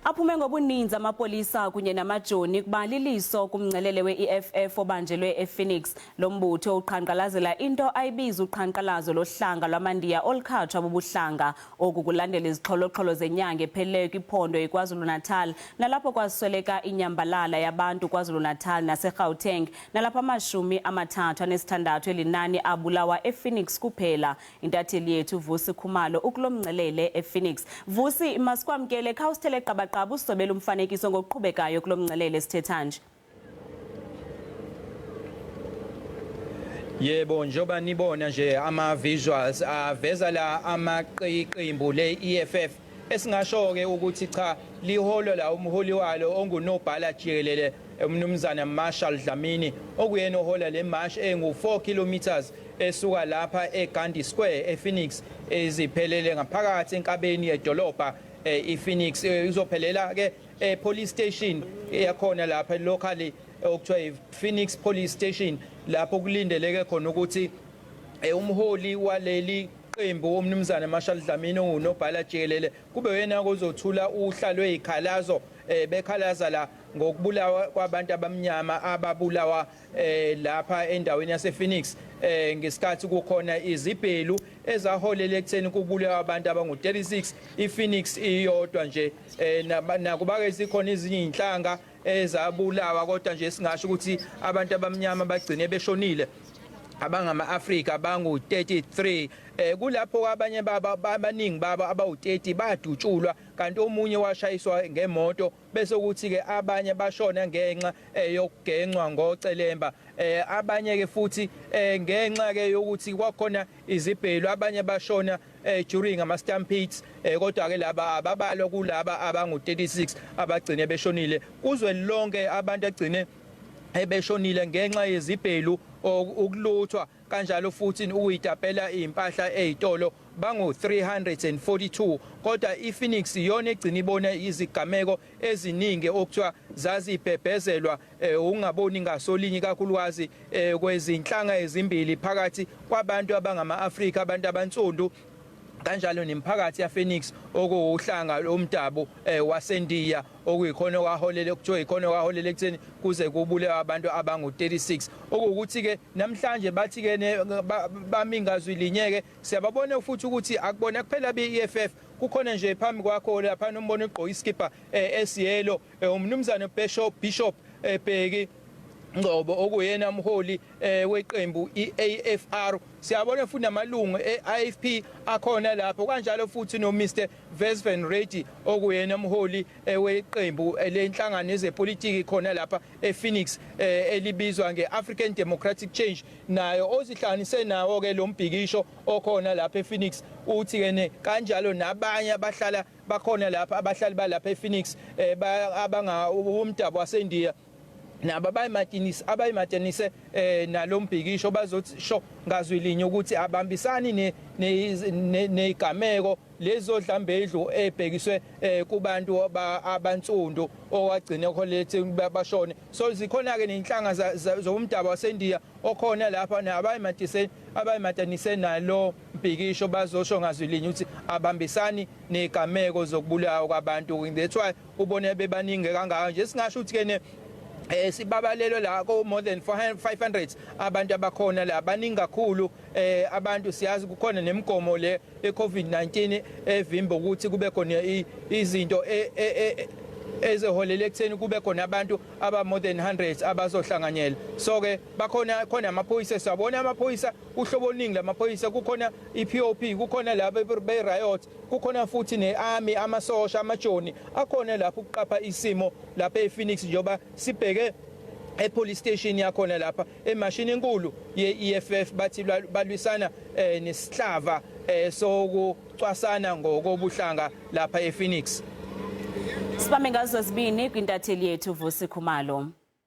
Aphume ngobuninzi amapolisa kunye namajoni kuba liliso kumngcelele we-EFF obanjelwe ePhoenix. Lo mbutho uqhankqalazela into ayibiza uqhankqalazo lohlanga lwamaNdiya olukhatshwa bubuhlanga. Oku kulandela izixholoxholo zenyanga ephelileyo kwiphondo iKwaZulu-Natal nalapho kwasweleka inyambalala yabantu KwaZulu-Natal naseGauteng nalapho 36 elinani abulawa ePhoenix kuphela. Intatheli yethu Vusi Khumalo ukulo mngcelele ePhoenix. Vusi, masikwamkele, khawusithele qabaqaba usizobela umfanekiso ngokuqhubekayo kulo mngcelele sithetha nje. Yebo, njengoba nibona nje ama visuals aveza la amaqembu le EFF, esingasho ke ukuthi cha, liholwa la umholi walo ongunobhala jikelele umnumzana Marshall Dlamini, okuyena ohola le march engu 4 kilometers esuka lapha eGandhi Square ePhoenix, eziphelele ngaphakathi enkabeni yedolobha iPhoenix, izophelela ke e-police station yakhona lapha locally okuthiwa i-Phoenix Police Station, lapho kulindeleke khona ukuthi umholi waleli qembu umnumzana Marshall Dlamini ongunobhala jikelele kube yena ozothula uhla lwezikhalazo, bekhalaza la ngokubulawa kwabantu abamnyama ababulawa lapha endaweni yase Phoenix ngesikhathi kukhona izibhelu ezaholela ekutheni kubulawa abantu abangu-36 iPhoenix iyodwa nje. Nakuba ke sikhona ezinye inhlanga ezabulawa, kodwa nje singasho ukuthi abantu abamnyama bagcine beshonile abangama-Afrika bangu-33. Kulapho abanye baba abaningi babo abawu-30 badutshulwa, kanti omunye washayiswa ngemoto, bese kuthi ke abanye bashona ngenxa yokugencwa ngocelemba, abanye ke futhi ngenxa ke yokuthi kwakhona izibhelu, abanye bashona during ama stampedes, kodwa ke laba ababalwa kulaba abangu-36 abagcine beshonile. Kuzwe lonke abantu agcine ebeshonile ngenxa yezibhelu, ukuluthwa, kanjalo futhi ukuyitapela impahla ezitolo bangu 342, kodwa iPhoenix iyona egcina ibona izigameko eziningi okuthiwa zazibhebhezelwa ungaboni ngasolinye, kakhulukazi kwezinhlanga ezimbili phakathi kwabantu abangama-Afrika, abantu abansundu, kanjalo nemphakathi yaPhoenix okuwuhlanga lomdabu waseNdiya, okuyikhona okwaholela, okuthiwa ikhona okwaholela ekutheni kuze kubulewe abantu abangu-36. Okuwukuthi ke namhlanje bathi ke bami ngazwi linye ke. Siyababona futhi ukuthi akubona kuphela be-EFF, kukhona nje phambi kwakho lapha nombono egqoka iskipa esiyelo, umnumzane Bishop Bheki Ngcobo, okuyena umholi weqembu iAFR. Siyabona futhi namalungu eIFP akhona lapho, kanjalo futhi no Mr Vesven Reddy, okuyena umholi weqembu lenhlangano yezepolitiki khona lapha ePhoenix elibizwa ngeAfrican Democratic Change, nayo ozihlanganise nawo ke lo mbhikisho okhona lapha ePhoenix. Uthi ke ne kanjalo nabanye abahlala bakhona lapha, abahlali balapha ePhoenix abanga umdabu waseNdiya, nabo abayimatinise nalombhikisho, bazothi sho ngazwi linye ukuthi abambisani nezigameko lezodlambedlu ebhekiswe kubantu abansundu owagcina kholethi bashone. So zikhona ke nenhlanga zomdabu waseNdiya okhona lapha nabayimatise abayimatanise nalo mbhikisho, bazosho ngazwi linye ukuthi abambisani negameko zokubulawa kwabantu. That's why ubone bebaningi kangaka nje. Singasho ukuthi ke ne sibabalelwe la ko more than 500 abantu abakhona la, baningi kakhulu abantu. Siyazi kukhona nemigomo le eCovid-19 evimba ukuthi kube khona izinto eziholela ekutheni kube khona abantu aba more than 100 abazohlanganyela. So ke bakhona khona amaphoyisa, siyabona amaphoyisa uhlobo oluningi lamaphoyisa, kukhona iPOP, kukhona laba be riot, kukhona futhi nearmy, amasosha, amajoni akhona lapho ukuqapha isimo lapha ePhoenix, njengoba sibheke epolice station yakhona lapha emashini enkulu ye-EFF. Bathi balwisana nesihlava sokucwasana ngokobuhlanga lapha ePhoenix. Sibambe ngazo zibini kwintatheli yethu Vusi Khumalo.